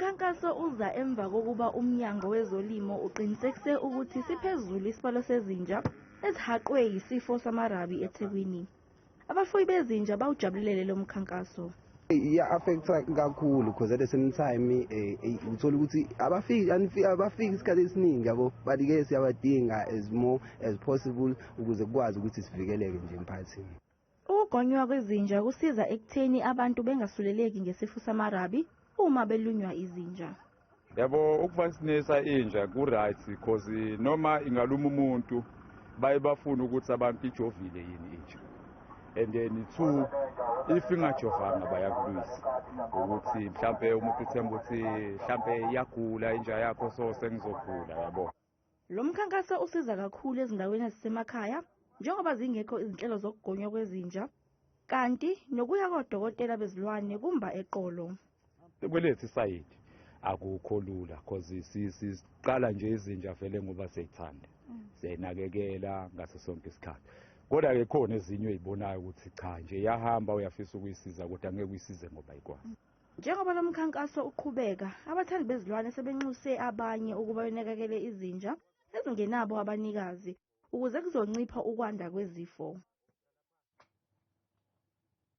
Mkhankaso uza emva kokuba uMnyango Wezolimo uqinisekise ukuthi siphezulu isibalo sezinja ezihaqwe yisifo samarabi eThekwini. Abafuyi bezinja bawujabulele lo mkhankaso. Iya-affecta kakhulu because at the same time uthola ukuthi abafiki isikhathi esiningi, yabo, but-ke siyabadinga as more as possible ukuze kukwazi ukuthi sivikeleke nje emphakathini. Ukugonywa kwezinja kusiza ekutheni abantu bengasuleleki ngesifo samarabi uma belunywa izinja. Yabo, ukuvaccinate inja ku-right because noma ingaluma umuntu, baye bafune ukuthi abantu ijovile yini inja, and then two, if ingajovanga bayakulwisa ukuthi mhlampe umuntu uthemba ukuthi mhlampe iyagula inja yakho, so sengizogula, yabo. Lo mkhankaso usiza kakhulu ezindaweni ezisemakhaya njengoba zingekho izinhlelo zokugonywa kwezinja, kanti nokuya kodokotela bezilwane kumba eqolo. Kwelethu i-side akukho lula cause siqala nje izinja vele ngoba siyayithanda, siyayinakekela ngaso sonke isikhathi, kodwa-ke khona ezinye oy'bonayo ukuthi cha nje iyahamba, uyafisa ukuyisiza kodwa angeke uyisize ngoba ayikwazi. Njengoba lo mkhankaso uqhubeka, abathandi bezilwane sebenxuse abanye ukuba benakekele izinja ezingenabo abanikazi ukuze kuzoncipha ukwanda kwezifo.